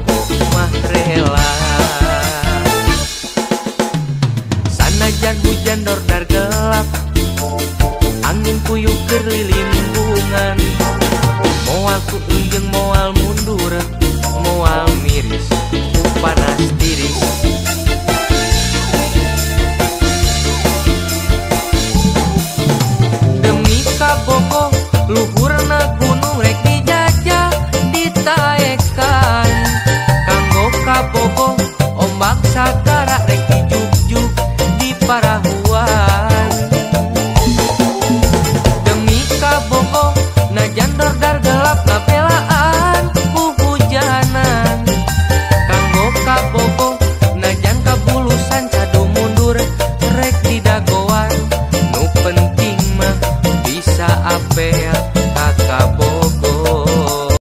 bobo mah rela. Sanajan hujan dordar gelap, angin puyuh keur lilimbungan, moal ku enjeung moal mundur, moal